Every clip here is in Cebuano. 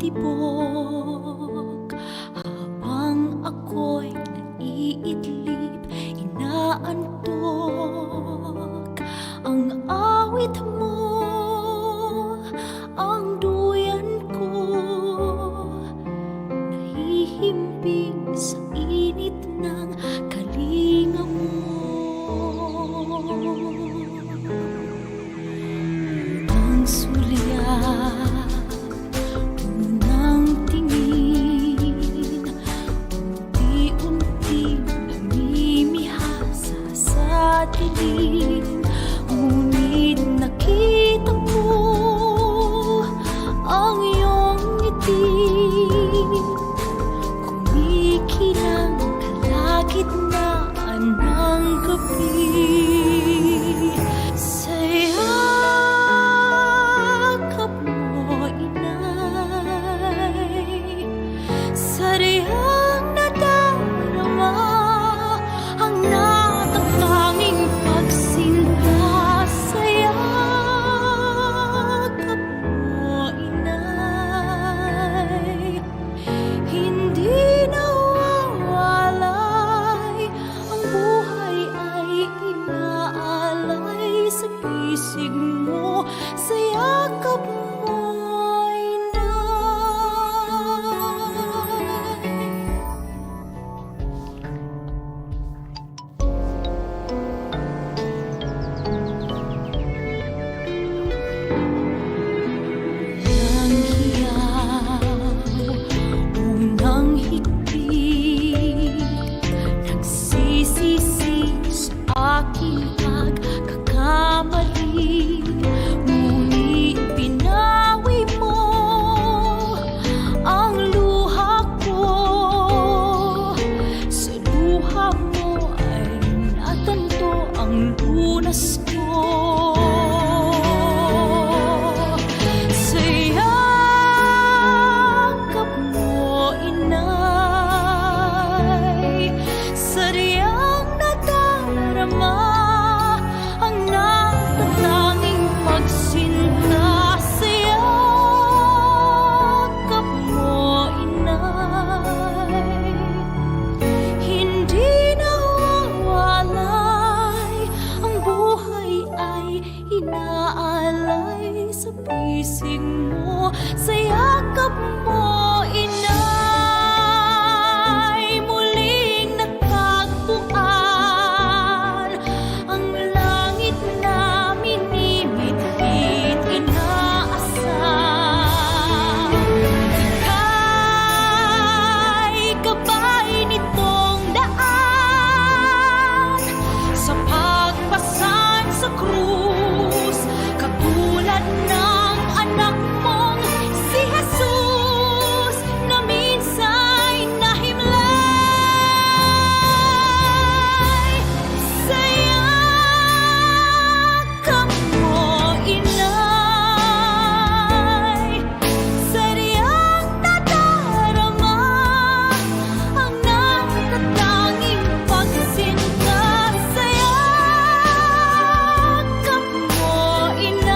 Tibok habang ako'y naiidlip, inaantok. Ang awit mo ang duyan ko, nahihimbing sa init ng kalinga mo. Unang sulyap, unang tingin, unti-unting namimihasa sa dilim. Ngunit nakita ko ang iyong ngiti, kumikinang kalagitnaan ng gabi. Sa yakap mo, inay, sadyang nadarama ang natatanging pagsinta. Sa yakap mo, inay, hindi nawawalay. Ang buhay ay inaalay sa bisig mo, sa yakap mo, inay. Unang hiyaw, unang higpit, nagsisisi sa aking pagkakamali. Ngunit pinawi mo ang luha ko. Sa luha mo ay natanto ang lunas ko. Sa yakap mo, inay, sadyang nadarama ang natatanging pagsinta. Sa yakap mo, inay, hindi nawawalay. Ang buhay ay inaalay sa bisig mo, sa yakap mo, inay. Muling natagpuan ang langit na minimithi, inaasam. Ika'y gabay nitong daan sa pagpasan sa krus, katulad ng anak mong si Jesus na minsa'y nahimlay. Sa yakap mo, inay, sadyang nadarama ang natatanging pagsinta. Sa yakap mo, inay,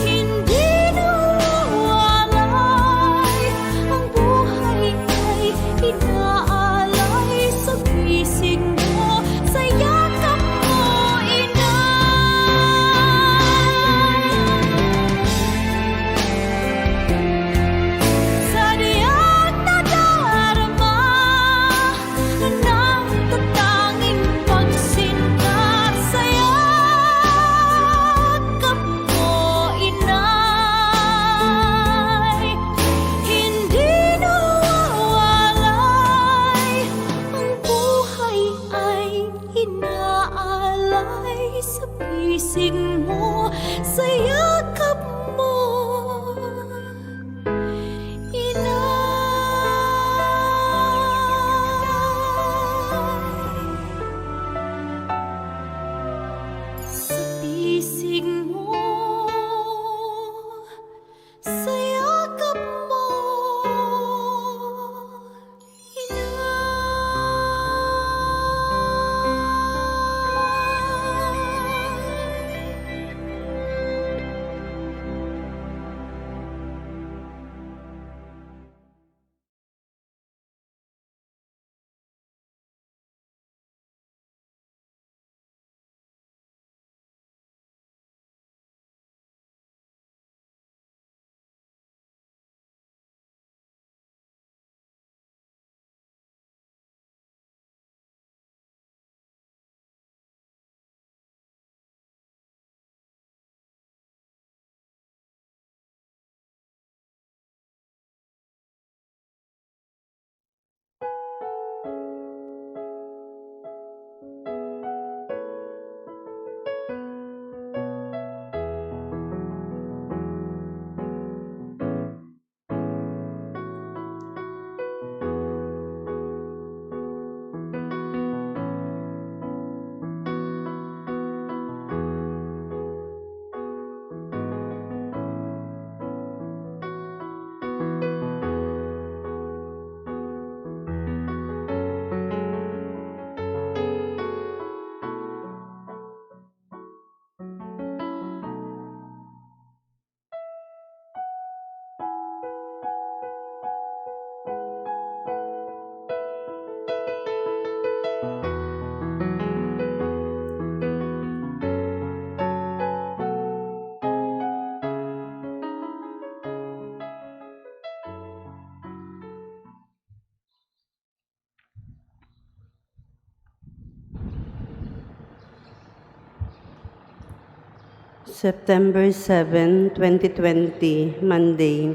hindi nawawalay. Ang buhay ay inaalay sa bisig mo, sa yakap mo, inay. Sadyang nadarama ang natatanging pagsinta. Sa yakap mo, inay, hindi nawawalay. Ang buhay ay inaalay sa bisig mo, sa yakap mo, inay. Sa bisig mo, sa yakap mo, inay. September 7, 2020, Monday.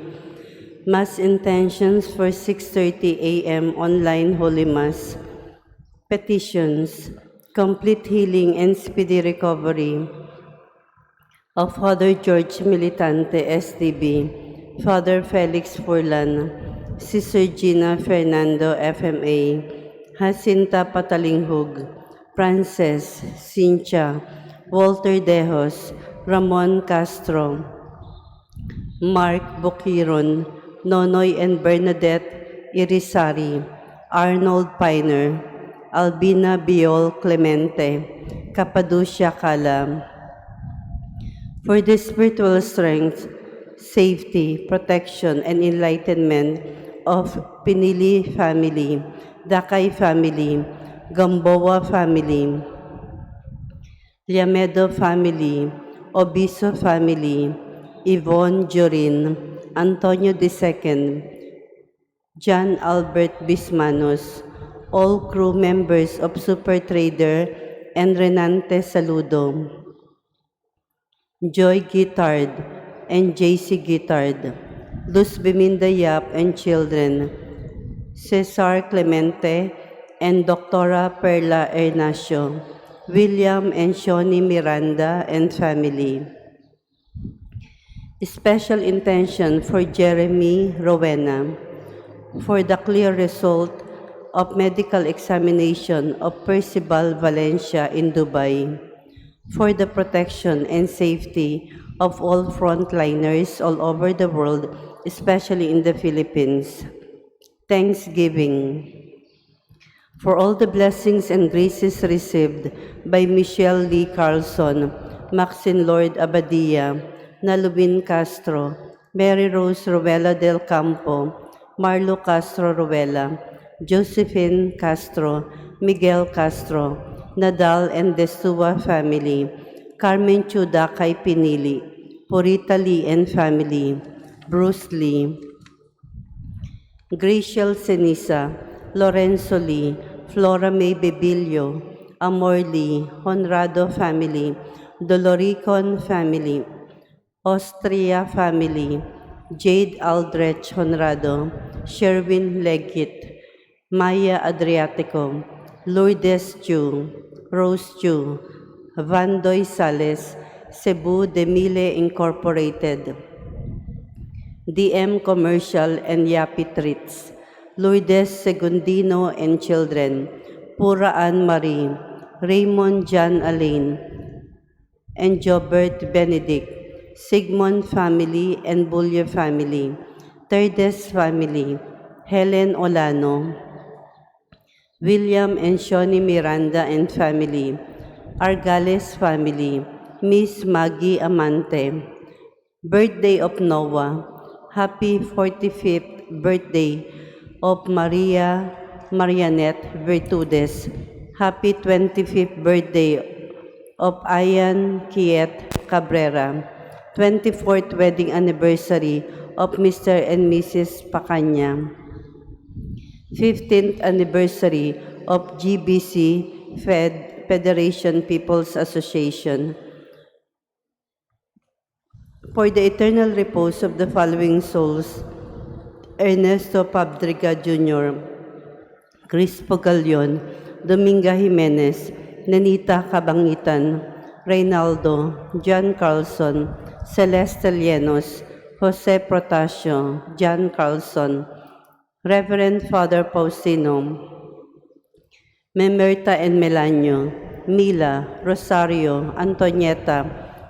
Mass intentions for 6:30 a.m. online Holy Mass. Petitions: complete healing and speedy recovery of Father George Militante, SDB, Father Felix Furlan, Sister Gina Fernando, FMA, Jacinta Patalinghug, Frances, Cynthia, Walter Dejos, Ramon Castro, Mark Bukiron, Nonoy and Bernadette Irisari, Arnold Piner, Albina Biol Clemente, Capaducia Calam, for the spiritual strength, safety, protection, and enlightenment of Pinili family, Dakay family, Gamboa family, Liamedo family, Obiso family, Yvonne Jorin, Antonio II, John Albert Bismanos, all crew members of Super Trader and Renante Saludo, Joy Guitard and JC Guitard, Luz Biminda Yap and children, Cesar Clemente and Doctora Perla Ernacio, William and Shoni Miranda and family. Special intention for Jeremy Rowena, for the clear result of medical examination of Percival Valencia in Dubai, for the protection and safety of all frontliners all over the world, especially in the Philippines. Thanksgiving for all the blessings and graces received by Michelle Lee Carlson, Maxine Lord Abadia, Naluwin Castro, Mary Rose Ruela del Campo, Marlo Castro Ruela, Josephine Castro, Miguel Castro, Nadal and Destua family, Carmen Chudakay Pinili, Purita Lee and family, Bruce Lee, Graciel Senisa, Lorenzo Lee, Flora May Bebillo, Amor Lee, Honrado family, Doloricon family, Austria family, Jade Aldrich Honrado, Sherwin Legit, Maya Adriatico, Lourdes Chu, Rose Chu, Vandoy Sales, Cebu Demile Incorporated, DM Commercial and Yapi Treats, Lourdes Segundino and Children, Puraan Marie, Raymond John Alain, and Jobert Benedict, Sigmund family and Bullier family, Terdes family, Helen Olano, William and Shoni Miranda and family, Argales family, Miss Maggie Amante. Birthday of Noah, happy 45th birthday of Maria Marianette Virtudes, happy 25th birthday of Ian Kiet Cabrera, 24th wedding anniversary of Mr. and Mrs. Pacanya, 15th anniversary of GBC Federation People's Association. For the eternal repose of the following souls: Ernesto Pabriga Jr., Crispo Galion, Dominga Jimenez, Nenita Cabangitan, Reynaldo, John Carlson, Celeste Llenos, Jose Protasio, John Carlson, Reverend Father Faustino, Memerta and Melanio, Mila, Rosario, Antonieta,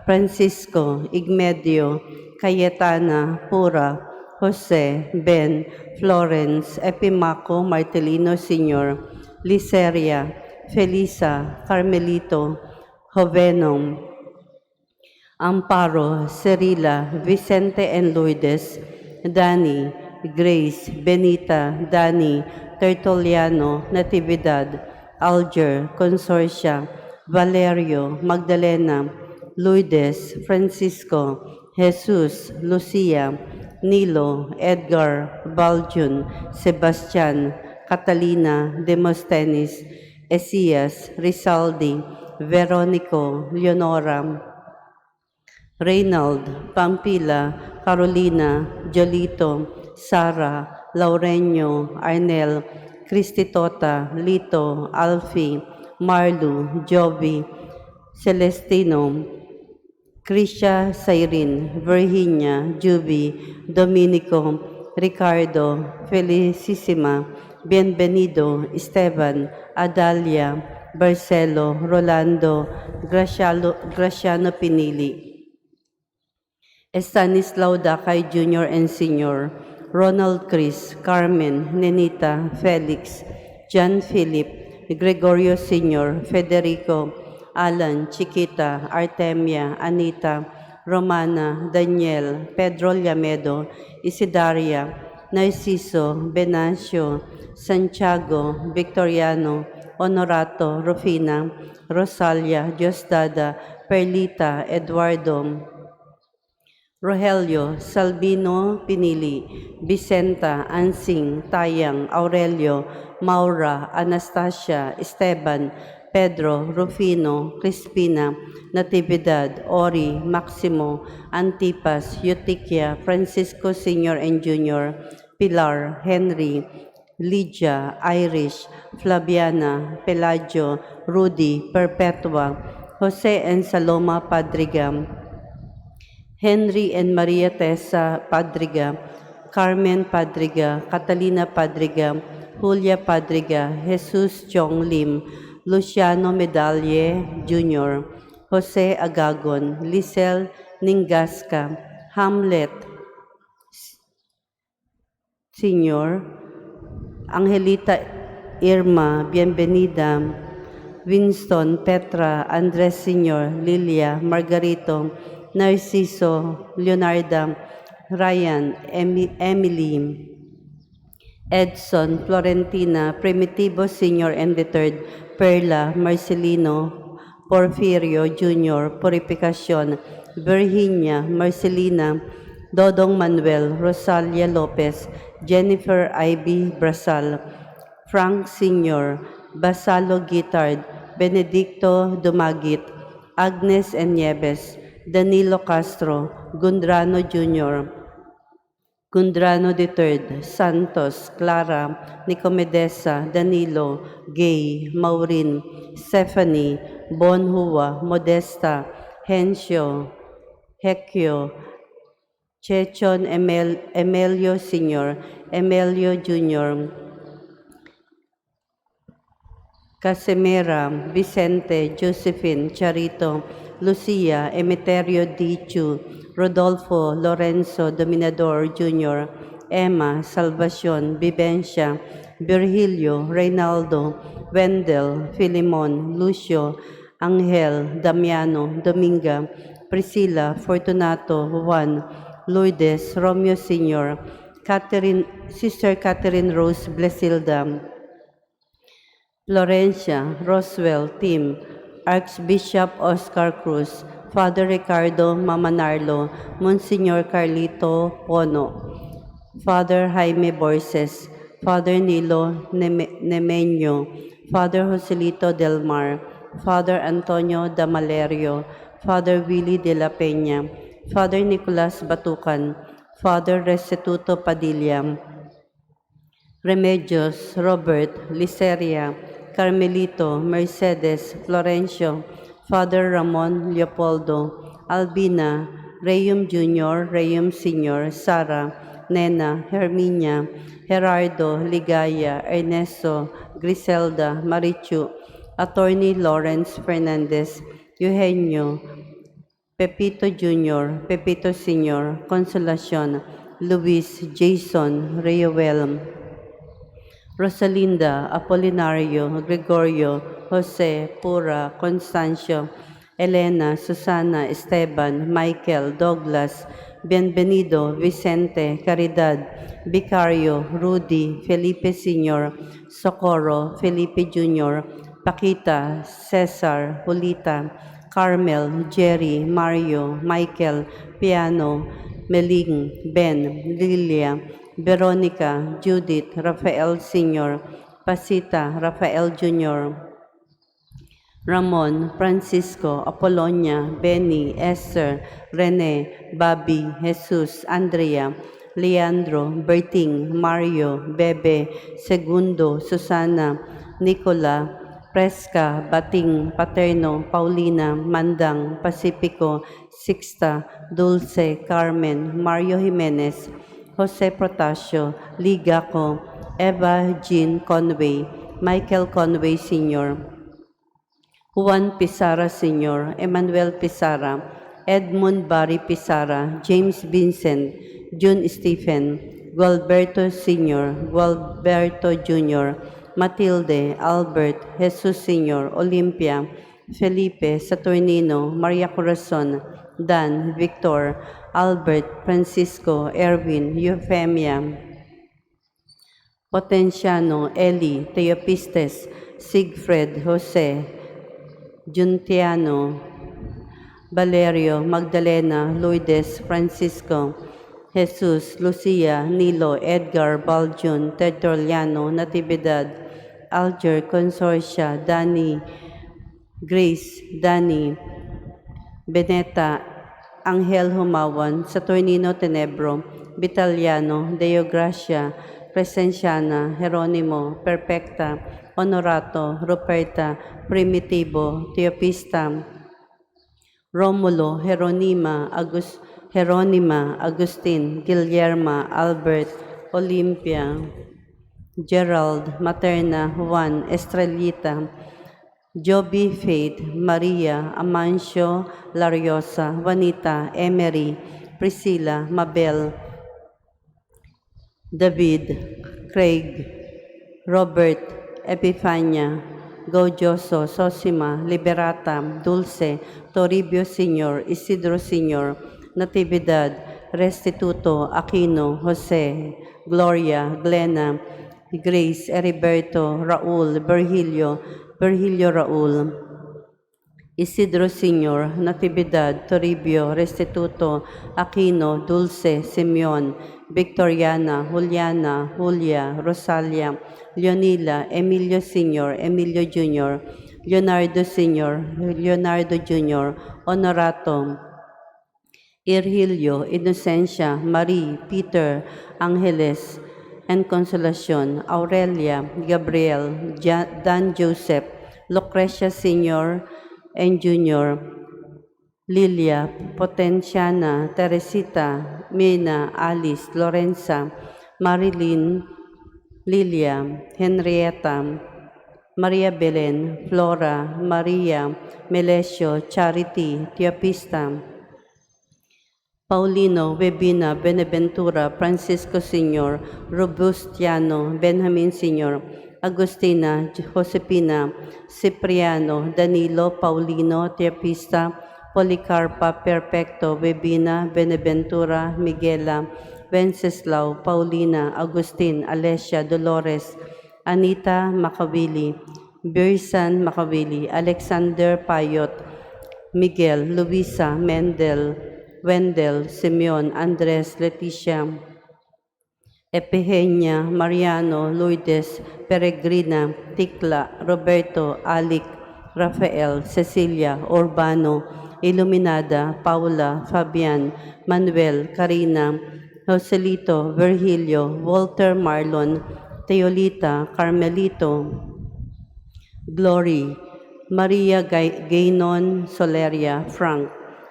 Francisco, Igmedio, Cayetana, Pura, Jose, Ben, Florence, Epimaco Martelino Sr., Liceria, Felisa, Carmelito, Jovenom, Amparo, Cerila, Vicente and Lourdes, Danny, Grace, Benita, Danny, Tertuliano, Natividad, Alger, Consorcia, Valerio, Magdalena, Lourdes, Francisco, Jesus, Lucia, Nilo, Edgar, Baljun, Sebastian, Catalina, Demosthenes, Esias, Rizaldi, Veronico, Leonora, Reynald, Pampila, Carolina, Jolito, Sara, Laurenio, Arnel, Cristitota, Lito, Alfie, Marlu, Jovi, Celestino, Krisha Sairin, Virginia, Juby, Dominico, Ricardo, Felicissima, Bienvenido, Esteban, Adalia, Barcelo, Rolando, Graciano, Graciano Pinili, Estanislao Dakay Jr. and Sr., Ronald Chris, Carmen, Nenita, Felix, John Philip, Gregorio Sr., Federico, Alan, Chiquita, Artemia, Anita, Romana, Daniel, Pedro Llamedo, Isidaria, Narciso, Benancio, Santiago, Victoriano, Honorato, Rufina, Rosalia, Diosdada, Perlita, Eduardo, Rogelio, Salvino Pinili, Vicenta, Ansing, Tayang, Aurelio, Maura, Anastasia, Esteban, Pedro, Rufino, Crispina, Natividad, Ori, Maximo, Antipas, Eutiquia, Francisco Sr. and Jr., Pilar, Henry, Lydia, Irish, Flaviana, Pelagio, Rudy, Perpetua, Jose and Saloma Padriga, Henry and Maria Tessa Padriga, Carmen Padriga, Catalina Padriga, Julia Padriga, Jesus Chong Lim, Luciano Medalle Jr., Jose Agagon, Lisel Ningasca, Hamlet Sr., Angelita Irma Bienvenida, Winston, Petra, Andres Sr., Lilia, Margarito, Narciso, Leonarda, Ryan, Emily, Edson, Florentina, Primitivo Sr. and the Third, Perla, Marcelino, Porfirio Jr., Purificacion, Virginia, Marcelina, Dodong Manuel, Rosalia Lopez, Jennifer Ivy Brasal, Frank Sr., Basalo Guitard, Benedicto Dumagit, Agnes and Nieves, Danilo Castro, Gundrano Jr., Gundrano III, Santos, Clara, Nicomedesa, Danilo, Gay, Maureen, Stephanie, Bonhua, Modesta, Hencio, Hecchio, Chechon Emelio Sr., Emelio Jr., Casemera, Vicente, Josephine, Charito, Lucia, Emeterio D. Chu, Rodolfo, Lorenzo, Dominador Jr., Emma, Salvacion, Vivencia, Virgilio, Reynaldo, Wendell, Filimon, Lucio, Angel, Damiano, Dominga, Priscilla, Fortunato, Juan, Lourdes, Romeo Sr., Catherine, Sister Catherine Rose Blesilda, Florencia, Roswell, Tim, Archbishop Oscar Cruz, Father Ricardo Mamanarlo, Monsignor Carlito Pono, Father Jaime Borges, Father Nilo Nemeño, Father Joselito Del Mar, Father Antonio Damalerio, Father Willie de la Peña, Father Nicolas Batucan, Father Restituto Padilla, Remedios, Robert, Liceria, Carmelito, Mercedes, Florencio, Father Ramon Leopoldo, Albina, Rayum Jr., Rayum Sr., Sara, Nena, Herminia, Gerardo, Ligaya, Ernesto, Griselda, Marichu, Attorney Lawrence Fernandez, Eugenio, Pepito Jr., Pepito Sr., Consolacion, Luis, Jason, Reuel, Rosalinda, Apolinario, Gregorio, Jose, Pura, Constancio, Elena, Susana, Esteban, Michael, Douglas, Bienvenido, Vicente, Caridad, Vicario, Rudy, Felipe Sr., Socorro, Felipe Jr., Paquita, Cesar, Julita, Carmel, Jerry, Mario, Michael, Piano, Meling, Ben, Lilia, Veronica, Judith, Rafael Sr., Pasita, Rafael Jr., Ramon, Francisco, Apollonia, Benny, Esther, Rene, Bobby, Jesus, Andrea, Leandro, Berting, Mario, Bebe, Segundo, Susana, Nicola, Presca, Bating, Paterno, Paulina, Mandang, Pacifico, Sixta, Dulce, Carmen, Mario Jimenez, Jose Protasio, Ligaco, Eva Jean Conway, Michael Conway Sr., Juan Pizarra Sr., Emmanuel Pizarra, Edmund Barry Pizarra, James Vincent, June Stephen, Gualberto Sr., Gualberto Jr., Matilde, Albert, Jesus Sr., Olympia, Felipe, Saturnino, Maria Corazon, Dan, Victor, Albert, Francisco, Erwin, Euphemia, Potenciano, Eli, Teopistes, Siegfried, Jose, Juntiano, Valerio, Magdalena, Lourdes, Francisco, Jesus, Lucia, Nilo, Edgar, Baljun, Tertuliano, Natividad, Alger, Consorcia, Danny, Grace, Danny, Beneta, Angel Humawan, Saturnino Tenebro, Vitaliano, Deo Gracia, Presenciana, Geronimo, Perfecta, Honorato, Ruperta, Primitivo, Teopista, Romulo, Jeronima, Jeronima, Agustin, Guillerma, Albert, Olympia, Gerald, Materna, Juan, Estrellita, Joby Faith, Maria, Amancio, Lariosa, Juanita, Emery, Priscilla, Mabel, David, Craig, Robert, Epifania, Gaudioso, Sosima, Liberata, Dulce, Toribio Sr., Isidro Sr., Natividad, Restituto, Aquino, Jose, Gloria, Glena, Grace, Heriberto, Raul, Virgilio, Virgilio Raul, Isidro Sr., Natividad, Toribio, Restituto, Aquino, Dulce, Simeon, Victoriana, Juliana, Julia, Rosalia, Leonila, Emilio Sr., Emilio Jr., Leonardo Sr., Leonardo Jr., Honorato, Irhilio, Inocencia, Marie, Peter, Angeles, and Consolacion, Aurelia, Gabriel, Dan Joseph, Lucrecia Sr. and Jr., Lilia, Potenciana, Teresita, Mina, Alice, Lorenza, Marilyn, Lilia, Henrietta, Maria Belen, Flora, Maria, Melesio, Charity, Teopista, Paulino, Webina, Beneventura, Francisco Sr., Robustiano, Benjamin Sr., Agustina, Josepina, Cipriano, Danilo, Paulino, Teopista, Policarpa, Perfecto, Webina, Beneventura, Miguela, Wenceslao, Paulina, Agustin, Alessia, Dolores, Anita Macawili, Birsan Macawili, Alexander Payot, Miguel, Luisa, Mendel, Wendell, Simeon, Andres, Leticia, Epigenia, Mariano, Lourdes, Peregrina, Tikla, Roberto, Alic, Rafael, Cecilia, Urbano, Iluminada, Paula, Fabian, Manuel, Karina, Joselito, Virgilio, Walter Marlon, Teolita, Carmelito, Glory, Maria Gaynon Soleria, Frank,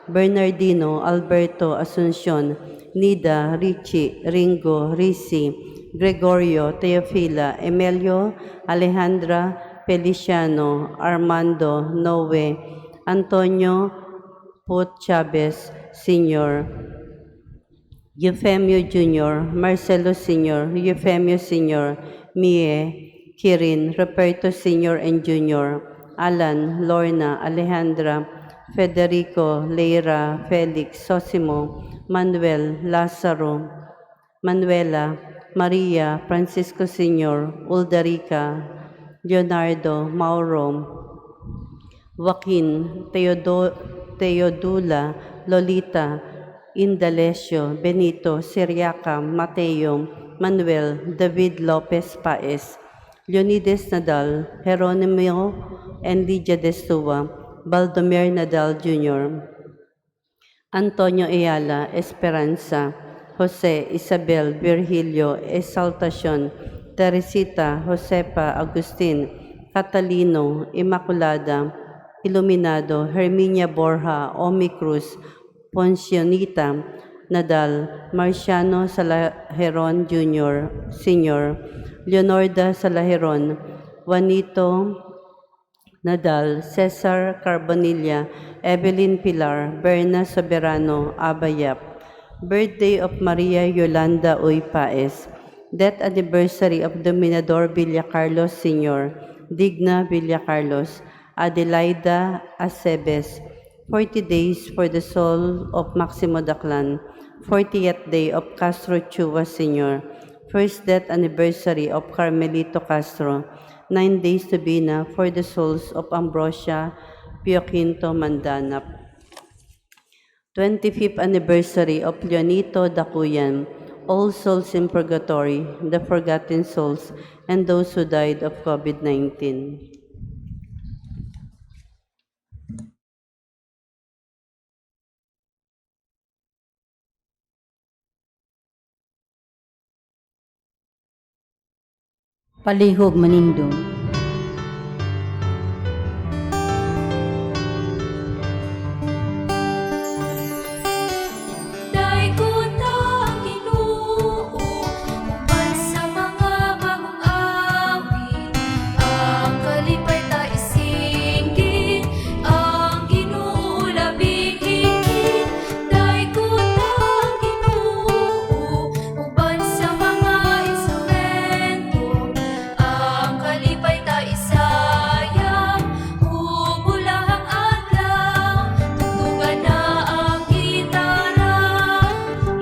Bernardino, Alberto, Asuncion, Nida, Richie, Ringo, Risi, Gregorio, Teofila, Emilio, Alejandra, Feliciano, Armando, Noe, Antonio, Put Chavez, Sr., Eufemio Jr., Marcelo Sr., Eufemio Sr., Mie, Kirin, Roberto Sr. and Jr., Alan, Lorna, Alejandra, Federico, Leira, Felix, Sosimo, Manuel, Lazaro, Manuela, Maria, Francisco Sr., Uldarica, Leonardo, Mauro, Joaquin, Teodula, Lolita, Indalecio, Benito, Siriaca, Mateo, Manuel, David Lopez Paez, Leonides Nadal, Geronimo and Lydia Destua, Baldomir Nadal Jr., Antonio Ayala, Esperanza, Jose, Isabel, Virgilio, Exaltacion, Teresita, Josepa, Agustin, Catalino, Immaculada, Iluminado, Herminia Borja, Omi Cruz, Poncionita, Nadal, Marciano Salajeron Jr., Sr., Leonarda Salajeron, Juanito Nadal, Cesar Carbonilla, Evelyn Pilar, Berna Soberano, Abayap. Birthday of Maria Yolanda Uy Paez. Death anniversary of Dominador Villacarlos Sr., Digna Villacarlos, Adelaida Acebes. 40 days for the soul of Maximo Daclan. 40th day of Castro Chua Sr., First death anniversary of Carmelito Castro. 9 days to Bina for the souls of Ambrosia Pioquinto Mandanap. 25th anniversary of Leonito Dacuyan, all souls in purgatory, the forgotten souls, and those who died of COVID-19. Palihog manindog. Daygon ang Ginoo uban sa mga bagong awit, ang kalipay ta isinggit, ang Ginoo labing higit. Daygon ang Ginoo uban sa mga instrumento, ang kalipay ta isayaw ug bulahang adlaw. Tugtugan na ang gitara,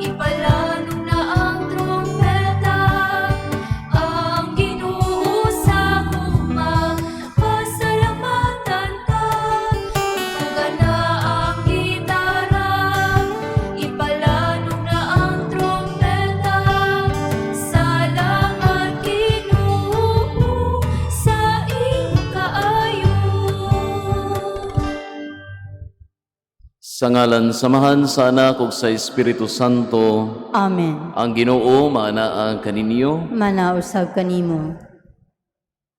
ipalanog na ang trumpeta, ang Ginoo sa gugma, pasalamatan ta. Tugtugan na ang gitara, ipalanog na ang trumpeta, salamat Ginoo sa imong kaayo. Sa ngalan sa Amahan, sa Anak ug sa Espiritu Santo. Amen. Ang Ginoo maanaa kaninyo. Maanaa usab kanimo.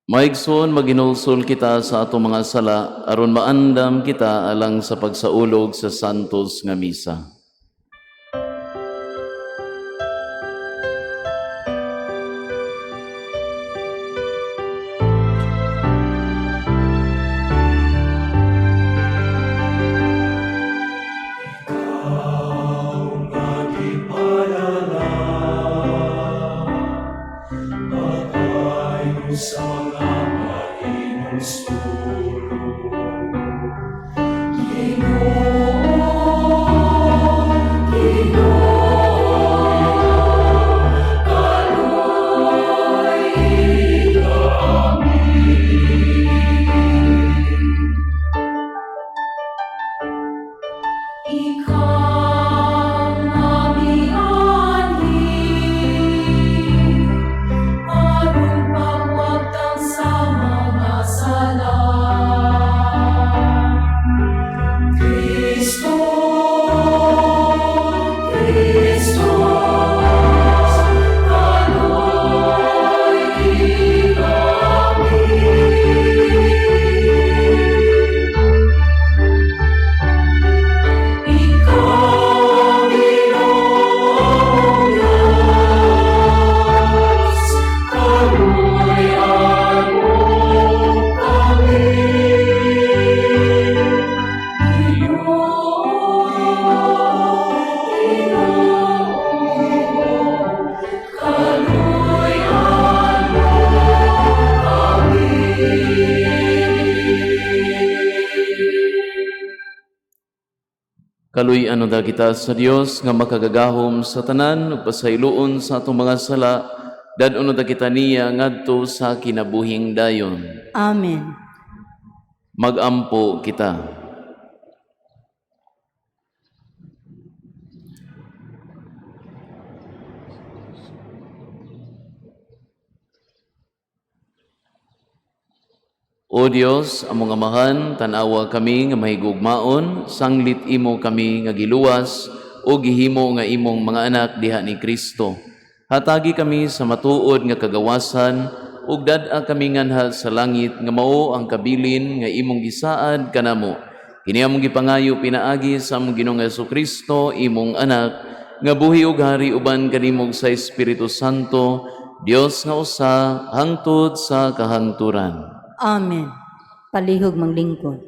Maigsoon, maghinulsol kita sa atong mga sala aron maandam kita alang sa pagsaulog sa Santos nga Misa. Sa mga mahinulsol. Ginoo, Ginoo, kaluoy kami. Ikaw namianhi aron pagwagtang sa mga sala. Kristo, Kristo, kaluoy kami. Ikaw, Ginoong Diyos, kaluoyan mo kami. Ginoo, Ginoo, kaluoyan mo kami. Kaluy-an unta kita sa Dios nga makagagahom sa tanan ug pasayloon sa atong mga sala, dad-on unta kita niya ngadto sa kinabuhing dayon. Amen. Magampo kita. O Dios, among Amahan, tan-awa kami nga mahigugmaon, sanglit imo kami nga giluwas o gihimo nga imong mga anak diha ni Kristo. Hatagi kami sa matuod nga kagawasan ug dad-a kami nganha sa langit nga mao ang kabilin nga imong gisaad kanamo. Kini among gipangayo pinaagi sa among Ginoong Kristo, imong anak, nga buhi ug hari uban kanimo sa Espiritu Santo, Dios nga usa hangtod sa kahangturan. Amen. Palihog manglingkod.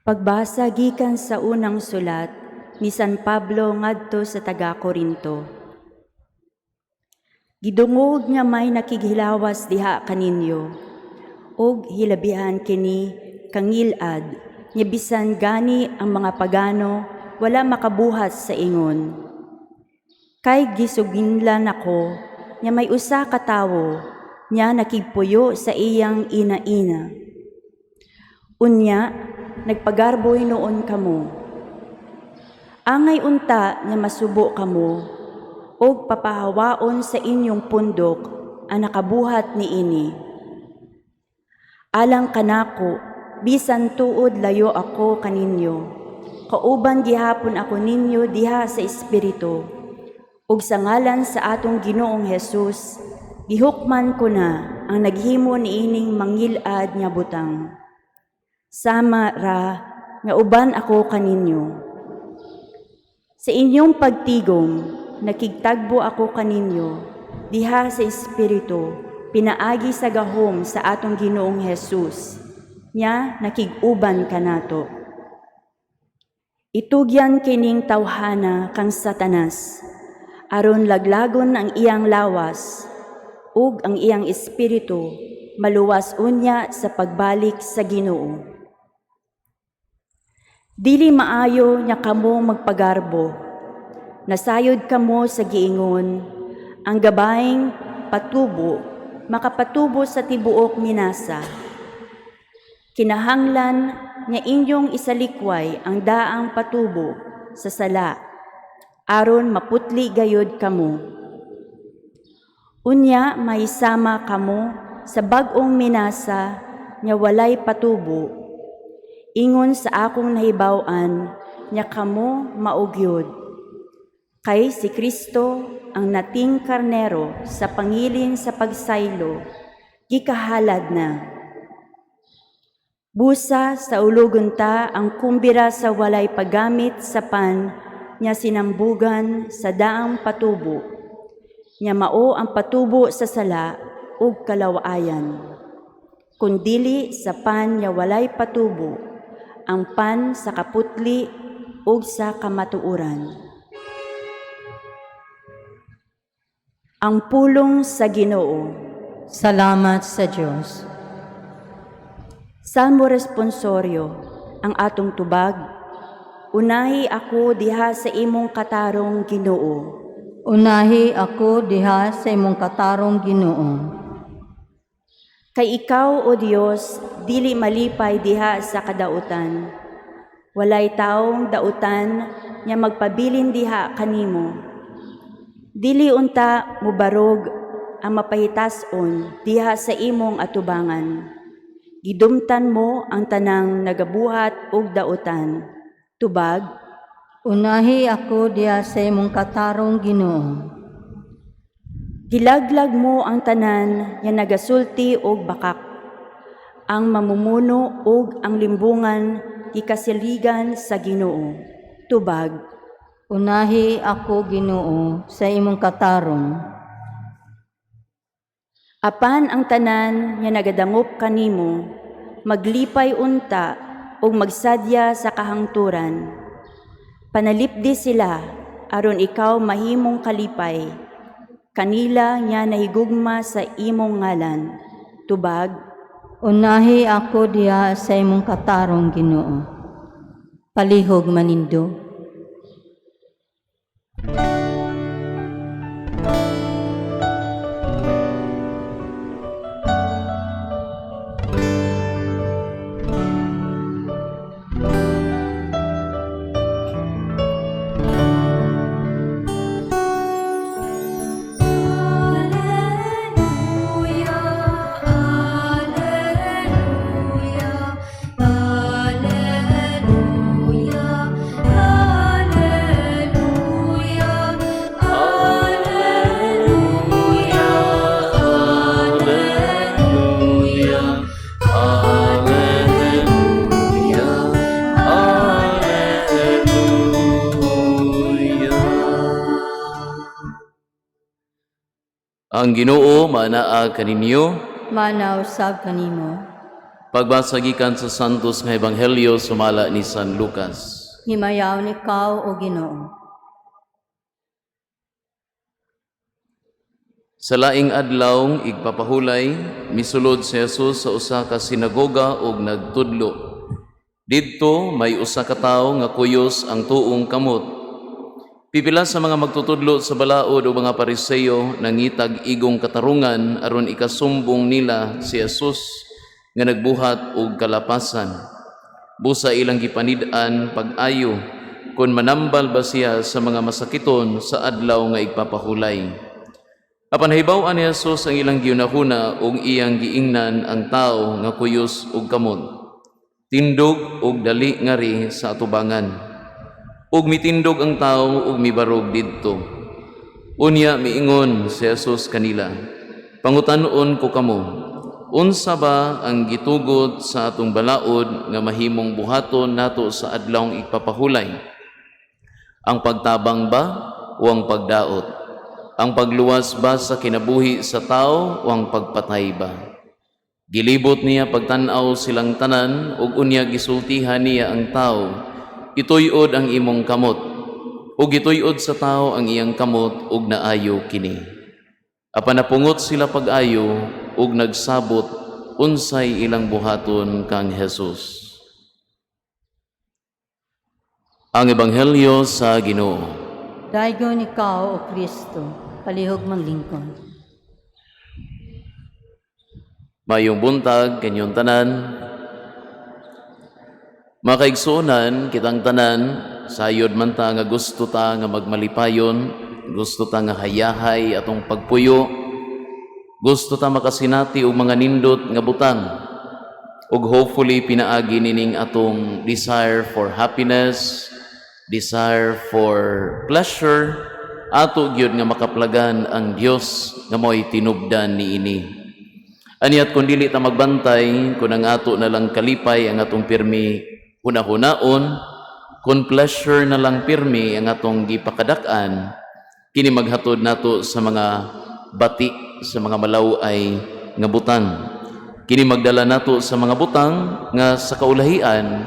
Pagbasa gikan sa unang sulat ni San Pablo ngadto sa taga Korinto. Gidungog nga may nakighilawas diha kaninyo, ug hilabihan kini kangilad nga bisan gani ang mga pagano wala makabuhat sa ingon. Kay gisuginlan ako nga may usa ka tawo nya nakigpuyo sa iyang ina-ina. Unya, nagpagarboy noon kamo. Angay unta nga masubo kamo, ug papahawaon sa inyong pundok ang nakabuhat niini. Alang kanako, bisan tuod layo ako kaninyo, kauban gihapon ako ninyo diha sa espiritu, ug sa ngalan sa atong Ginoong Hesus, gihukman ko na ang naghimo niining mangilad nga butang. Sama ra nga uban ako kaninyo. Sa inyong pagtigom, nakigtagbo ako kaninyo diha sa espiritu, pinaagi sa gahom sa atong Ginoong Hesus, nya nakig-uban kanato. Itugyan kining tawhana kang Satanas, aron laglagon ang iyang lawas ug ang iyang espiritu maluwas unya sa pagbalik sa Ginoo. Dili maayo nya kamo magpagarbo. Nasayod kamo sa giingon, ang gabayng patubo makapatubo sa tibuok minasa. Kinahanglan nga inyong isalikway ang daang patubo sa sala, aron maputli gayod kamo. Unya mahisama kamo sa bag-ong minasa nga walay patubo. Ingon sa akong nahibaw-an nya kamo mao gyud. Kay si Kristo ang nating karnero sa pangilin sa pagsaylo, gikahalad na. Busa saulogon ta ang kumbira sa walay paggamit sa pan nya sinambugan sa daang patubo, nya mao ang patubo sa sala ug kalawayan. Kundili sa pan nya walay patubo, ang pan sa kaputli ug sa kamatuoran. Ang pulong sa Ginoo. Salamat sa Dios. Salmo responsorio, ang atong tubag. Unahi ako diha sa imong katarong, Ginoo. Unahi ako diha sa imong katarong, Ginoo. Kay ikaw, O Dios, dili malipay diha sa kadautan. Walay taong dautan nga magpabilin diha kanimo. Dili unta mubarog ang mapahitason diha sa imong atubangan. Gidumtan mo ang tanang nagabuhat og dautan. Tubag, Unahi ako diha sa imong katarong, Ginoo. Gilaglag mo ang tanan nga nagasulti og bakak. Ang mamumuno ug ang limbungan gikasiligan sa Ginoo. Tubag, Unahi ako, Ginoo, sa imong katarong. Apan ang tanan nga nagadangop kanimo, maglipay unta ug magsadya sa kahangturan. Panalipdi sila aron ikaw mahimong kalipay. Kanila nga nahigugma sa imong ngalan. Tubag, Unahi ako diha sa imong katarong, Ginoo. Palihog manindo. Ang Ginoo maanaa kaninyo. Maanaa usab kanimo. Pagbasa gikan sa Santos nga Ebanghelyo sumala ni San Lucas. Himayaon ikaw, O Ginoo. Sa laing adlaw igpapahulay, misulod si Jesus sa usa ka sinagoga ug nagtudlo. Didto may usa ka tawo nga kuyos ang tuong kamot. Pipila sa mga magtutudlo sa balaod o mga Pariseyo nangitag igong katarungan aron ikasumbong nila si Jesus nga nagbuhat og kalapasan. Busa ilang gipanid-an pag-ayo kung manambal ba siya sa mga masakiton sa adlaw nga igpapahulay. Apan nahibaw-an ni Jesus ang ilang gihunahuna ug iyang giingnan ang tawo nga kuyos og kamot: "Tindog og dali ngari sa atubangan." Ug mitindog ang tawo ug mibarog didto. Unya miingon si Jesus kanila, "Pangutan-on ko kamo, unsa ba ang gitugot sa atong balaod nga mahimong buhaton nato sa adlawng igpapahulay? Ang pagtabang ba o ang pagdaot? Ang pagluwas ba sa kinabuhi sa tao o ang pagpatay ba?" Gilibot niya pagtan-aw silang tanan ug unya gisultihan niya ang tao, "Ituyod ang imong kamot." Ug gituyod sa tao ang iyang kamot ug naayo kini. Apan napungot sila pag-ayo ug nagsabot unsay ilang buhaton kang Jesus. Ang Ebanghelyo sa Ginoo. Daygon ikaw, O Kristo. Palihog maglingkod. Mayong buntag kanyong tanan. Makaigsuonan kitang tanan, sayod man ta nga gusto ta nga magmalipayon, gusto ta nga hayahay atong pagpuyo, gusto ta makasinati og mga nindot nga butang. Ug hopefully pinaagi nining atong desire for happiness, desire for pleasure, ato gyud nga makaplagan ang Dios nga mo'y tinubdan niini. Aniat kung dili ta magbantay, kung ang ato na lang kalipay ang atong pirmi hunahunaon, kung pleasure na lang pirmi ang atong gipakadak-an, kini maghatod nato sa mga bati, sa mga malaw-ay nga butang. Kini magdala nato sa mga butang nga sa kaulahian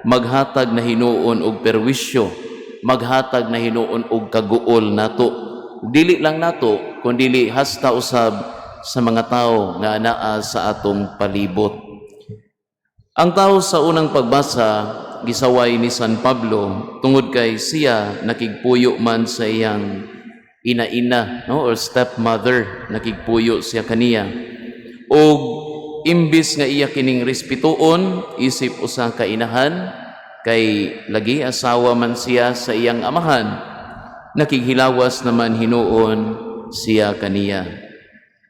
maghatag na hinuon og perwisyo, maghatag na hinuon og kaguol nato. Dili lang nato, kundi hasta usab sa mga tao nga anaa sa atong palibot. Ang tao sa unang pagbasa gisaway ni San Pablo tungod kay siya nakigpuyo man sa iyang ina-ina, no, or stepmother, nakigpuyo siya kaniya. Og imbis nga iya kining respetuon isip usa ka inahan, kay lagi asawa man siya sa iyang amahan, nakighilawas naman hinuon siya kaniya.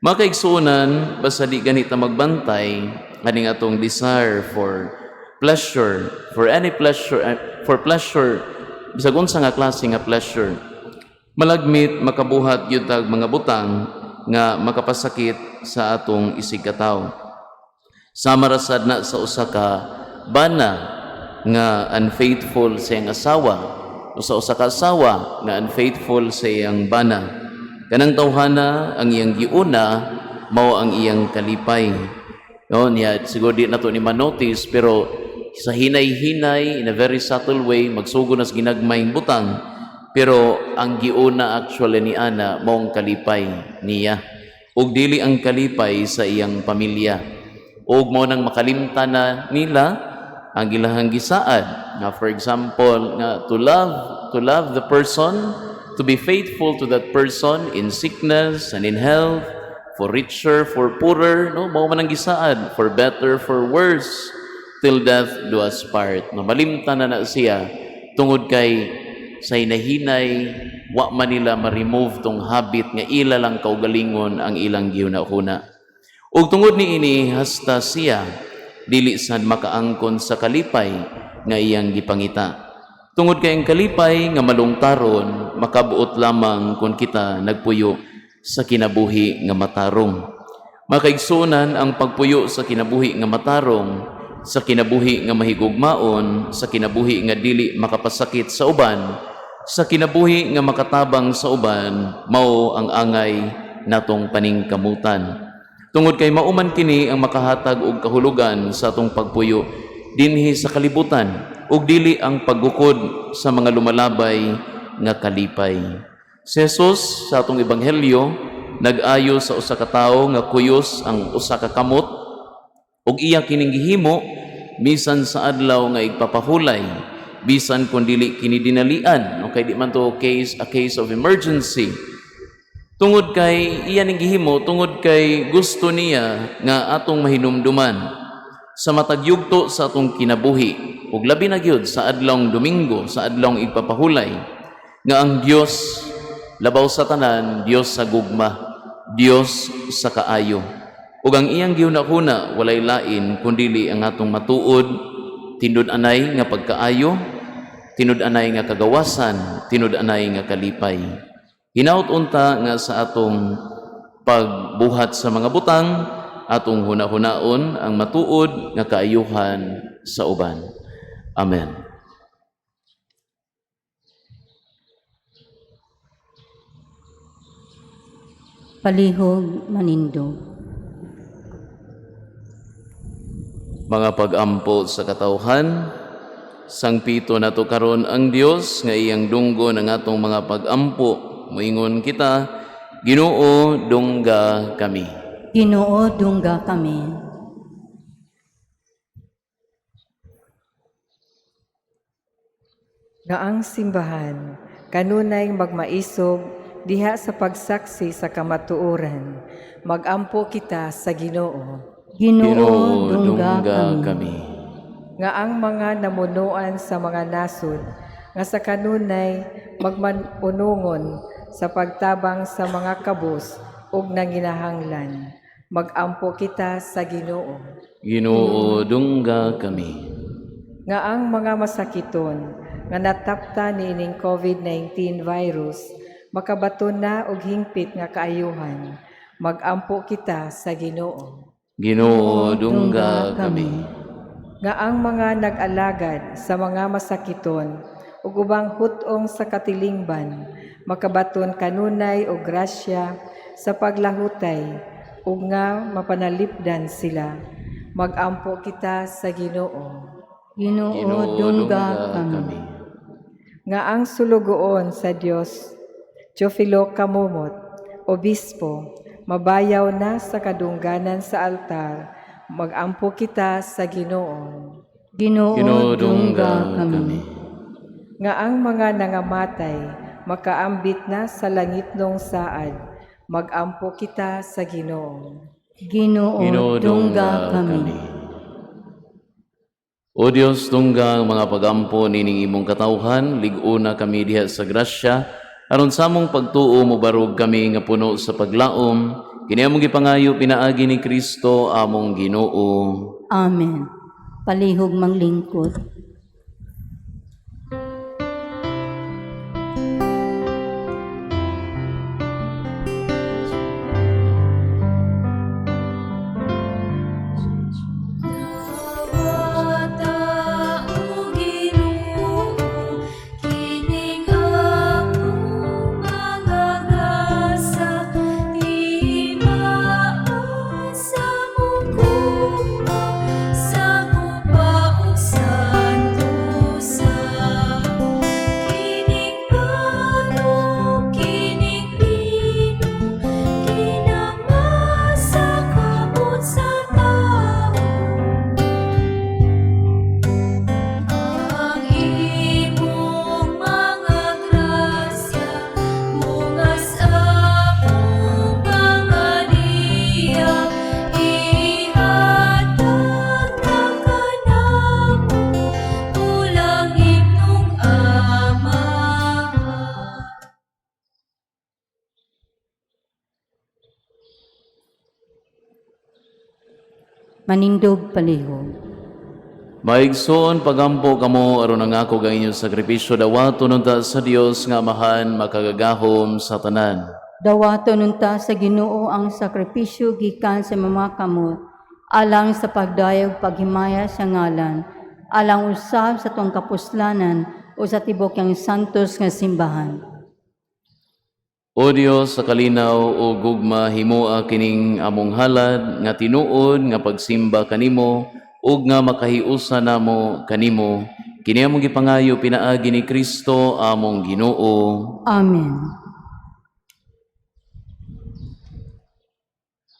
Makaigsuonan, basta di ganita magbantay aning atong desire for pleasure, for any pleasure, for pleasure, bisag unsa nga klase nga pleasure. Malagmit makabuhat gyud tag mga butang nga makapasakit sa atong isigkatawo. Sama ra sad na sa usa ka bana nga unfaithful sa iyang asawa o sa usa ka asawa nga unfaithful sa iyang bana. Kanang tawhana, ang iyang giuna mao ang iyang kalipay. No, niya siguro di nato ni manotice, pero sa hinay-hinay, in a very subtle way, magsugod na sa ginagmayng butang, pero ang giuna actually ni ana mao ang kalipay niya ug dili ang kalipay sa iyang pamilya, ug mao nang makalimtan na nila ang ilahang gisaad nga, for example, nga to love the person, to be faithful to that person in sickness and in health, for richer, for poorer, no, mao man ang gisaad, for better, for worse, till death do us part. No, malimtan na na siya tungod kay sa hinahinay wa man nila ma-remove tong habit nga ila lang kaugalingon ang ilang gihuna-huna. Ug tungod niini, hasta siya dili sad makaangkon sa kalipay nga iyang gipangita. Tungod kay ang kalipay nga malungtaron makabuot lamang kung kita nagpuyo sa kinabuhi nga matarong. Makaigsunan, ang pagpuyo sa kinabuhi nga matarong, sa kinabuhi nga mahigugmaon, sa kinabuhi nga dili makapasakit sa uban, sa kinabuhi nga makatabang sa uban, mao ang angay natong paningkamutan. Tungod kay mao man kini ang makahatag og kahulugan sa atong pagpuyo dinhi sa kalibutan ug dili ang paggukod sa mga lumalabay nga kalipay. Si Jesus sa atong ebanghelyo nag-ayo sa usa ka tawo nga kuyos ang usa ka kamot ug iya kining gihimo bisan sa adlaw nga igpapahulay, bisan kung dili kini dinalian, okay, di man to case a case of emergency, tungod kay iya ning gihimo tungod kay gusto niya nga atong mahinumduman sa matag yugto sa atong kinabuhi ug labi na gyud sa adlawng Domingo, sa adlawng igpapahulay, nga ang Dios labaw sa tanan, Dios sa gugma, Dios sa kaayo, ug ang iyang gihunahuna walay lain kundili ang atong matuod, tinud-anay nga pagkaayo, tinud-anay nga kagawasan, tinud-anay nga kalipay. Hinaut unta nga sa atong pagbuhat sa mga butang, atong hunahunaon ang matuod nga kaayuhan sa uban. Amen. Palihog manindog. Mga pagampo sa katawhan, sangpito nato karon ang Dios nga iyang dunggon ang atong mga pagampo. Moingon kita, Ginoo, dungga kami. Ginoo, dungga kami. Nga ang simbahan kanunay magmaisog diha sa pagsaksi sa kamatuoran. Magampo kita sa Ginoo. Ginoo, dungga kami. Kami. Nga ang mga namunuan sa mga nasod nga sa kanunay magmanunungon sa pagtabang sa mga kabus ug nanginahanglan. Magampo kita sa Ginoo. Ginoo, dungga kami. Nga ang mga masakiton nga natapta niining COVID-19 virus makabaton na og hingpit nga kaayuhan. Magampo kita sa Ginoo. Ginoo, dungga kami. Nga ang mga nag-alagad sa mga masakiton ug ubang hut-ong sa katilingban makabaton kanunay og grasya sa paglahutay ug nga mapanalipdan sila. Magampo kita sa Ginoo. Ginoo, Ginoo, dungga kami. Nga ang sulugoon sa Dios, Teofilo Kamumot, Obispo, mabayaw na sa kadungganan sa altar, magampo kita sa Ginoo. Ginoo, Ginoo, dungga dungga kami. kami. Nga ang mga nangamatay, makaambit na sa langitnong saad, magampo kita sa Ginoo. Ginoo, Ginoo, dungga kami. O Dios, tungga ang mga pagampo nining imong katawhan, lig-una kami diha sa grasya, aron sa among pagtuo mobarog kami nga puno sa paglaom, kini among gipangayo pinaagi ni Kristo among Ginoo. Amen. Palihog manglingkod. Dawata o Ginoo, kining akong mga gasa, timaan sa mukuma, sa kupa ug santosa. Kining pano, kining lino, kinamasa kamot sa tao. Ang imong mga grasya, mungas among pangaliya, ihatag na kanamo, pulang imong Amahan. Manindog palihog. Maigsoon, pagampo kamo aron ang ako ang inyong sakripisyo dawaton unta sa Dios nga Amahan makagagahom sa tanan. Dawaton unta sa Ginoo ang sakripisyo gikan sa mga kamot, alang sa pagdayog paghimaya sa ngalan, alang usab sa tuang kapuslanan o sa tibok yang santos nga simbahan. O Dios, sa kalinaw ug gugma, himoa kining among halad nga tinuod nga pagsimba kanimo ug nga makahiusa namo kanimo. Kini among gipangayo pinaagi ni Kristo among Ginoo. Amen.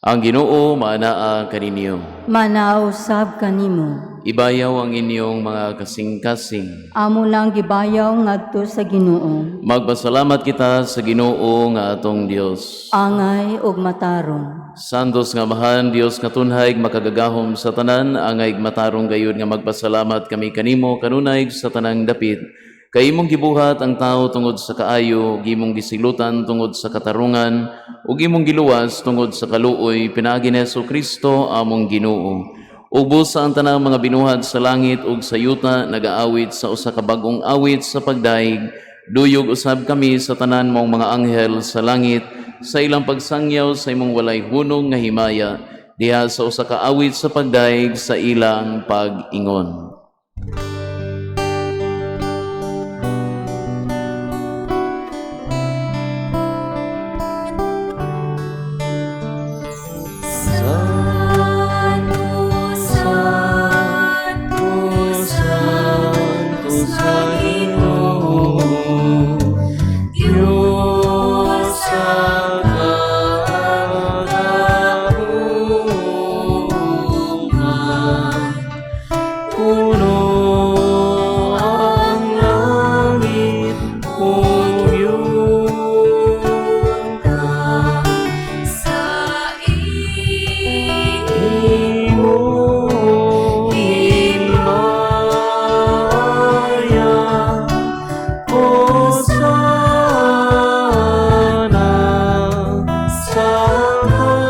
Ang Ginoo maanaa kaninyo. Manaw sab kanimo. Ibayaw ang inyong mga kasing-kasing. Amo nang gibayaw ngadto sa Ginoo. Magpasalamat kita sa Ginoo nga atong Dios. Angay ug matarong. Santos nga Amahan, Dios nga tunhay makagagahom sa tanan, angay matarong gayud nga magpasalamat kami kanimo kanunay sa tanang dapit. Kay imong gibuhat ang tao tungod sa kaayo, imong gisilutan tungod sa katarungan, ug imong giluwas tungod sa kaluoy pinaagi ni Kristo among Ginoo. Ubos sa ang tanang mga binuhat sa langit ug sa yuta nagaawit sa usa ka bag-ong awit sa pagdaig. Duyog usab kami sa tanan mong mga anghel sa langit sa ilang pagsangyaw sa imong walay hunong nga himaya diha sa usa ka awit sa pagdaig sa ilang pag-ingon. Santo, Santo, Santo sa Ginoo, Diyos sa kagahuman. Puno ang langit ug yuta. Sa imo Imong himaya, Hosana sa kaitasan.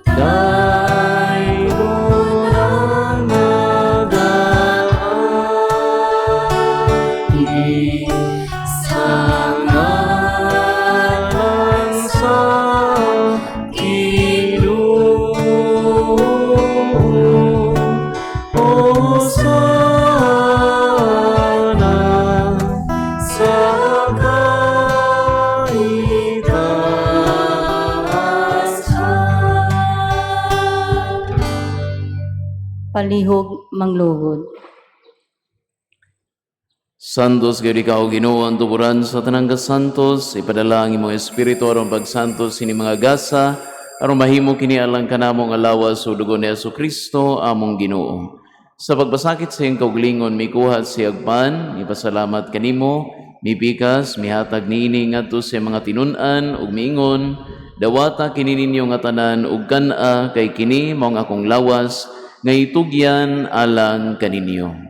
Daygon ang nagaagi sa ngalan sa Ginoo. Hosana sa kaitasan. Palihog mangluhod. Santos gayud ikaw Ginoo ang tuburan sa tanang kasantos, ipadala ang imong espiritu aron pagsantos sini mga gasa aron mahimo kini alang kanamo nga lawas ug dugo ni Kristo among Ginoo. Sa pagpasakit sa iyang kaugalingon mikuha siya og pan, ipasalamat kanimo, mipikas, mihatag niini ngadto sa iyang mga tinun-an ug miingon, dawata kini ninyo nga tanan ug kan-a kay kini mao ang akong lawas nga itugyan alang kaninyo.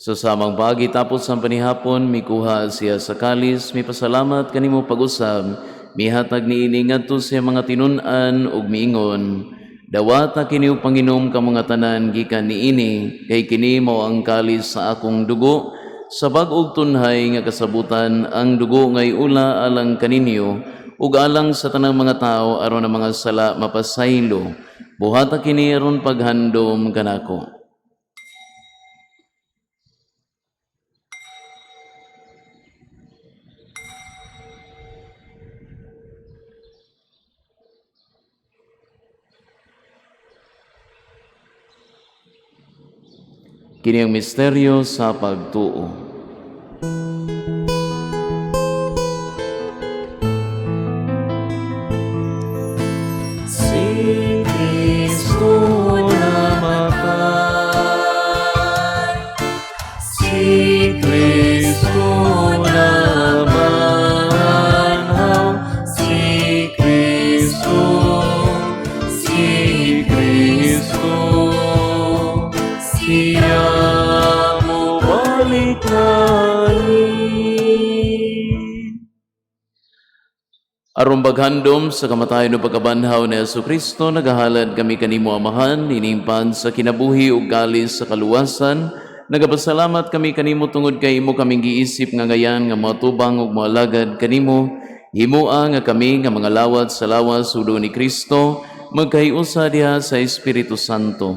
Sa samang pagi tapos ang panihapon, mikuha siya sa kalis, mipasalamat kanimo pag-usab, mihatag niini ngadto sa iyang mga tinun-an ug miingon. Dawata kini ug panginom kamo nga tanan gikan niini, kay kini mao ang kalis sa akong dugo, sa bag-ong tunhay nga kasabutan ang dugo ngay ula alang kaninyo ug alang sa tanang mga tawo aron ang mga sala mapasaylo. Buhata kini aron paghandom kanako. Kini ang misteryo sa pagtuo. Si Kristo namatay, si Kristo namanhaw, si Kristo, si Kristo, siya mobalik na Aron paghandom sa kamatayon ug pagkabanhaw ni Hesus Kristo, nagahalad kami kanimo, Amahan, ining pan sa kinabuhi ug kalis sa kaluwasan. Nagapasalamat kami kanimo tungod kay imo kaming giisip nga angayan nga moatubang ug moalagad kanimo. Himoa nga kami nga mga lawat sa lawas ug dugo ni Kristo magkahiusa diha sa Espiritu Santo.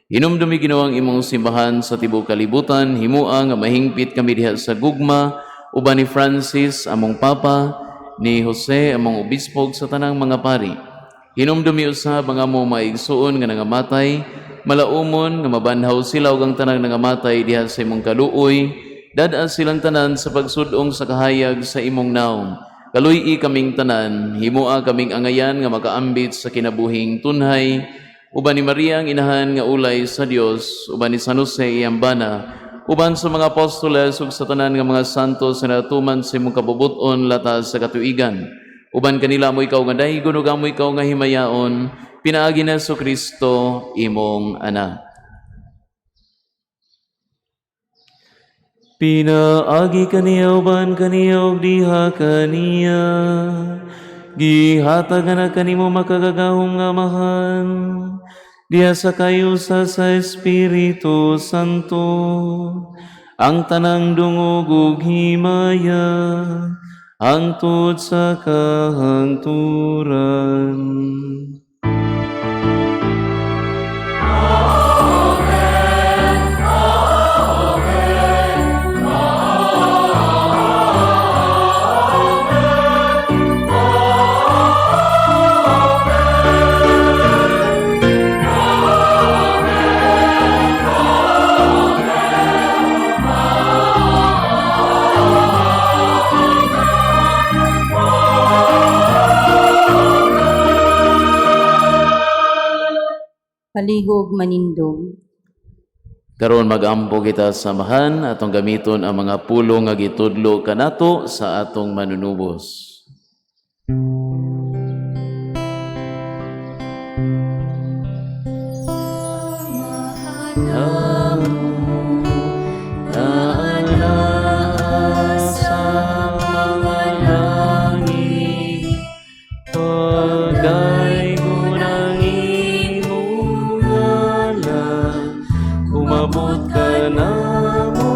Hinumdumi, Ginoo, ang imong simbahan sa tibuok kalibutan. Himoa nga mahingpit kami diha sa gugma uban ni Francis among Papa, ni Jose among obispo ug sa tanang mga pari. Hinumdumi usab ang among mga igsuon nga nangamatay, malaumon nga mabanhaw sila ug ang tanang nangamatay diha sa imong kaluoy, dad-a silang tanan sa pagsud-ong sa kahayag sa imong naong. Kaluy-i kaming tanan, himoa kaming angayan nga makaambit sa kinabuhing tunhay, uban ni Maria ang inahan nga ulay sa Dios, uban ni San Jose iyang bana, uban sa mga apostoles ug sa tanan nga mga santos nga natuman sa imong kabubut-on latas sa katuigan. Uban kanila amo ikaw nga daygon ug amo ikaw nga himayaon, pinaagi ni Kristo imong anak. Pinaagi kaniya, uban kaniya ug diha kaniya, gihatag na kanimo makagagahom nga Amahan diha sa kahiusa sa Espiritu Santo ang tanang dungog ug himaya hangtod sa kahangturan. Palihog manindog. Karon mag-ampo kita sa Amahan, atong gamiton ang mga pulong nga gitudlo kanato sa atong manunubos. Naa sa mga langit, pagdaygon ang imong ngalan, umabot kanamo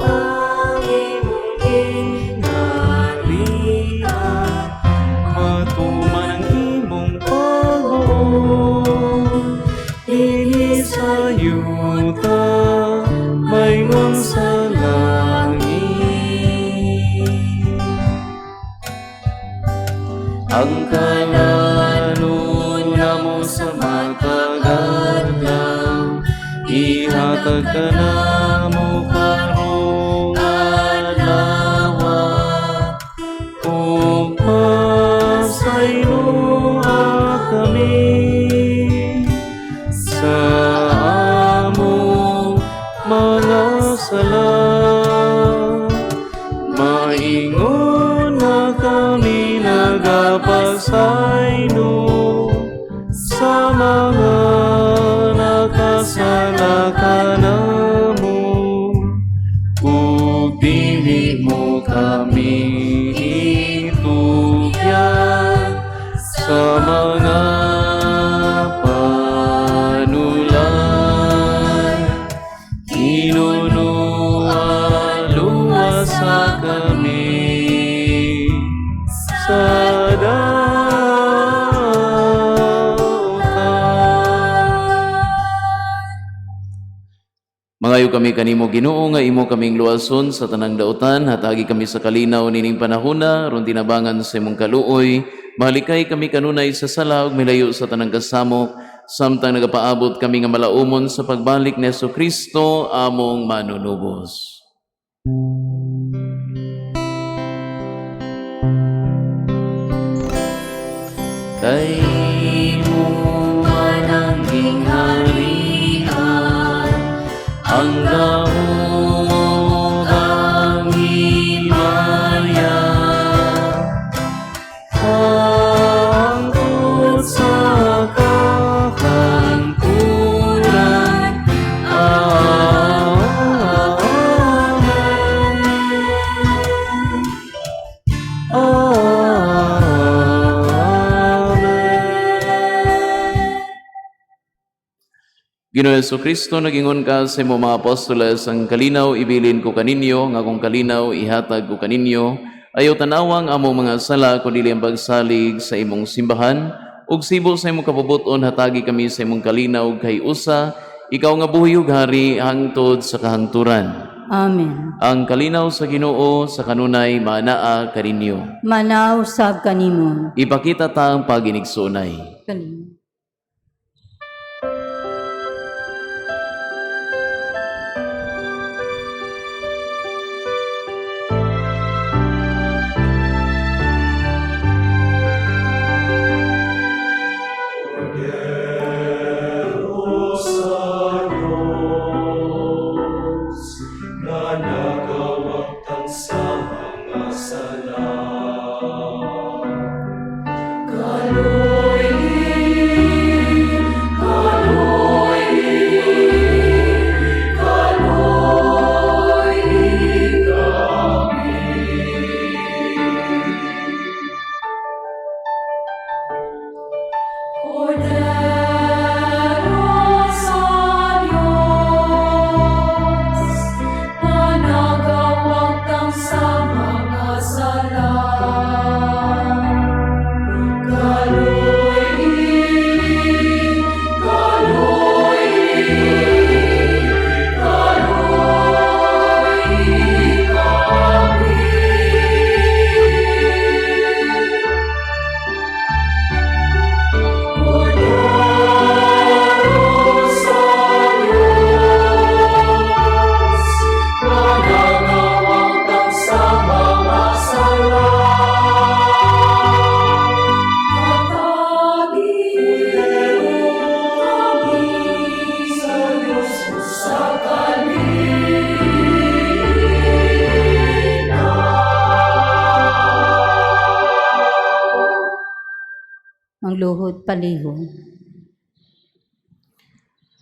ang imong gingharian, matuman ang imong pagbuot dinhi sa yuta maingon sa langit. Ang kalanon namo sa matag adlaw, ihatag kanamo karong adlaw, ug pasayloa kami sa among mga sala, maingon na kami nagapasaylo sa mga nakasala kanamo, ug dili mo kami itugyan sa mga panulay. Hinunua, luwasa kami sa dautan. Mangayo kami kanimo, Ginoo, nga imo kaming luwason sa tanang dautan, hatagi kami sa kalinaw nining panahona aron tinabangan sa imong kaluoy, malikay kami kanunay sa sala ug milayo sa tanang kasamok samtang nagapaabot kami nga malaumon sa pagbalik ni Kristo among manunubos. Kay imo man ang gingharian, ang gahom ug ang himaya, hangtod sa kahangturan. Amen. Amen. Ginoo Kristo, nagingon ka sa imong mga apostoles, "Ang kalinaw ibilin ko kaninyo, nga akong kalinaw ihatag ko kaninyo. Ayaw tanawa ang among mga sala, kundi ang pagsalig sa imong simbahan. Ug sibo sa imong kabubuton, hatagi kami sa imong kalinaw kay usa, ikaw nga buhi ug hari hangtod sa kahangturan." Amen. Ang kalinaw sa Ginoo sa kanunay maanaa kaninyo. Manaa usab kanimo. Ipakita ta ang paginigsuonay. Kalinaw. Sa Diyos, na nagawagtang sa mga sala. Kaluyli, kaluyli, kaluyli kami. Kordero sa Diyos, na nagawagtang sa mga sala. Kaluyli, kaluyli, kaluyli kami. Kordero sa Diyos, na nagawagtang sa mga sala. Hatagi kami Sa Diyos sa kalinaw. Ang luhod palihog.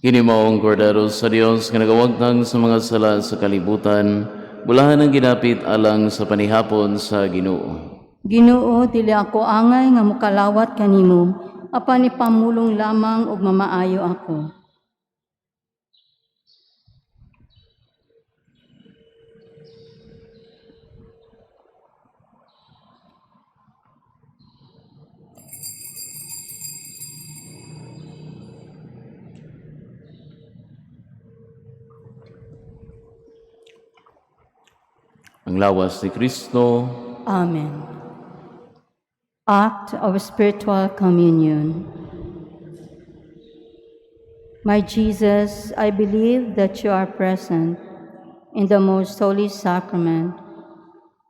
Kini mao ang Kordero sa Dios nga nagawagtang sa mga sala sa kalibutan, bulahan ang ginapit alang sa panihapon sa Ginoo. Ginoo, dili ako angay nga mokalawat kanimo, apan ipamulong lamang ug mamaayo ako. Ang lawas ni Kristo. Amen. Act of Spiritual Communion. My Jesus, I believe that you are present in the most holy sacrament.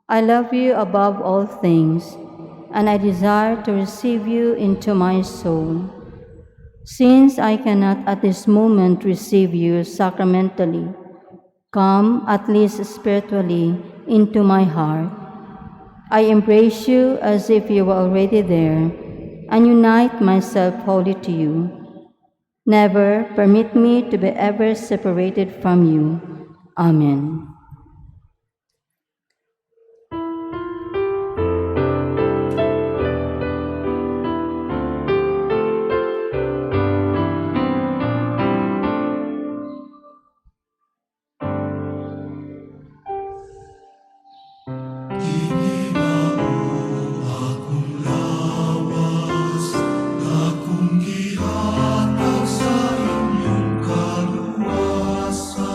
I love you above all things, and I desire to receive you into my soul. Since I cannot at this moment receive you sacramentally, come at least spiritually into my heart. I embrace you as if you were already there and unite myself wholly to you. Never permit me to be ever separated from you. Amen. Kini mao akong lawas, akong gihatag sa inyong kaluwasan.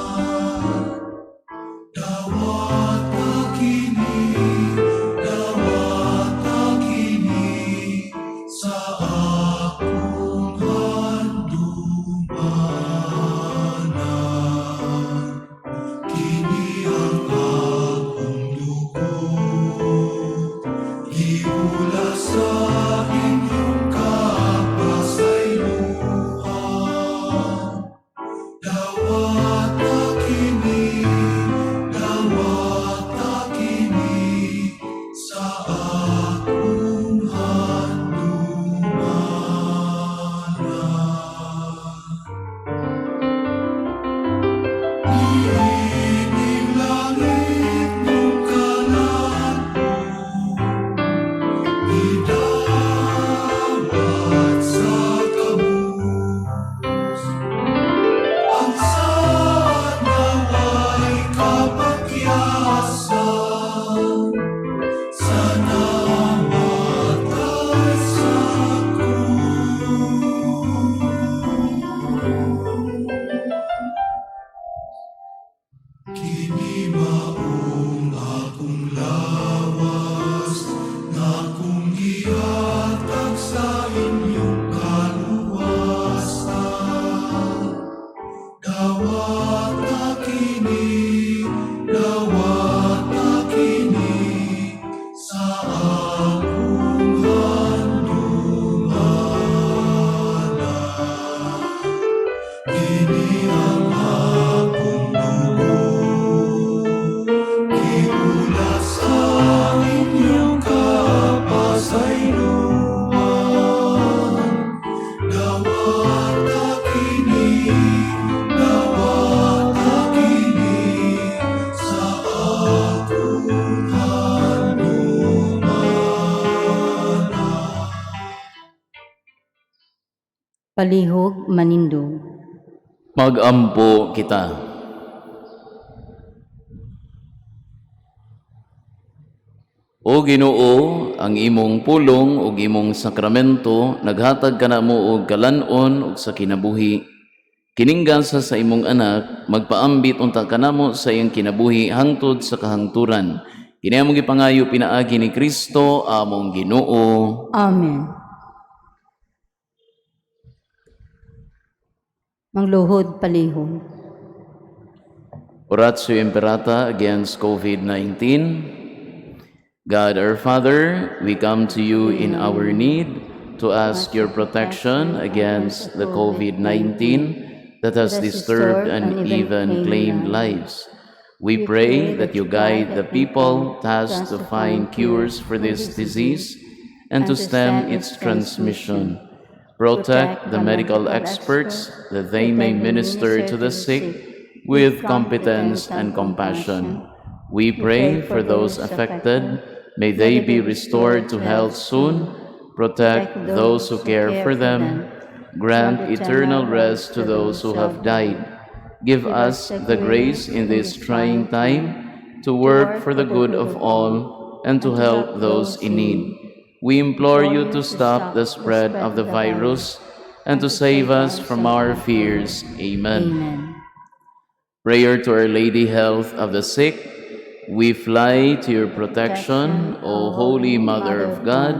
Akong handumanan. Kini ang akong dugo, giulas sa inyong kapasayloan. Dawata kini, dawata kini sa akong handumanan. Palihog manindog. Magampo kita. O Ginoo, ang imong pulong ug imong sakramento naghatag kanamo og kalan-on ug sa kinabuhi. Kining gasa sa imong Anak magpaambit unta kanamo sa iyang kinabuhi hangtod sa kahangturan. Kini among gipangayo pinaagi ni Kristo among Ginoo. Amen. Mangluhod palihog. Oratio Imperata against COVID-19. God our Father, we come to you in our need to ask your protection against the COVID-19 that has disturbed and even claimed lives. We pray that you guide the people tasked to find cures for this disease and to stem its transmission. Protect the medical experts that they may minister to the sick with competence and compassion. We pray for those affected. May they be restored to health soon. Protect those who care for them. Grant eternal rest to those who have died. Give us the grace in this trying time to work for the good of all and to help those in need. We implore you to stop the spread of the virus and to save us from our fears. Amen. Amen. Prayer to Our Lady, Health of the Sick. We fly to your protection, O Holy Mother of God.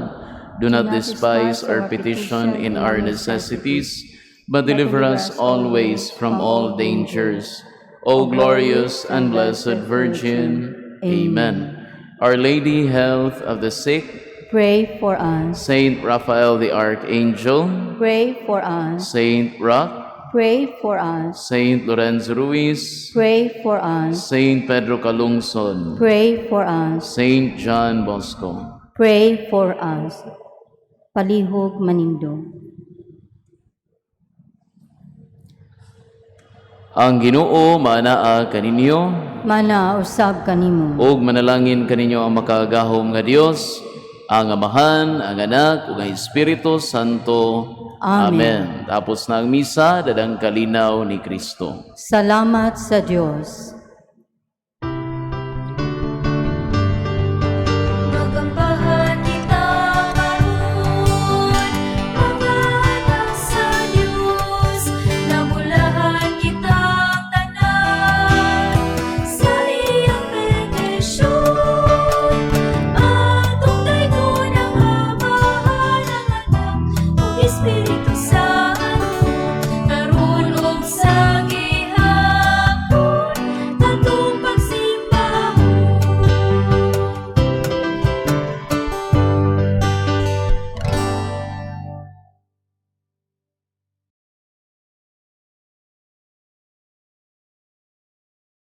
Do not despise our petition in our necessities, but deliver us always from all dangers. O glorious and blessed Virgin. Amen. Our Lady, Health of the Sick, Pray for us. Saint Raphael the Archangel, Pray for us. Saint Roch, Pray for us. Saint Lorenzo Ruiz, Pray for us. Saint Pedro Calungsod, Pray for us. Saint John Bosco. Pray for us. Palihog manindog. Ang Ginoo maanaa kaninyo Mana usab kanimo. ug manalangin kaninyo ang makagagahom nga Dios, ang Amahan, ang Anak ug ang Espiritu Santo. Amen. Tapos na ang misa, daghang kalinaw ni Kristo. Salamat sa Dios.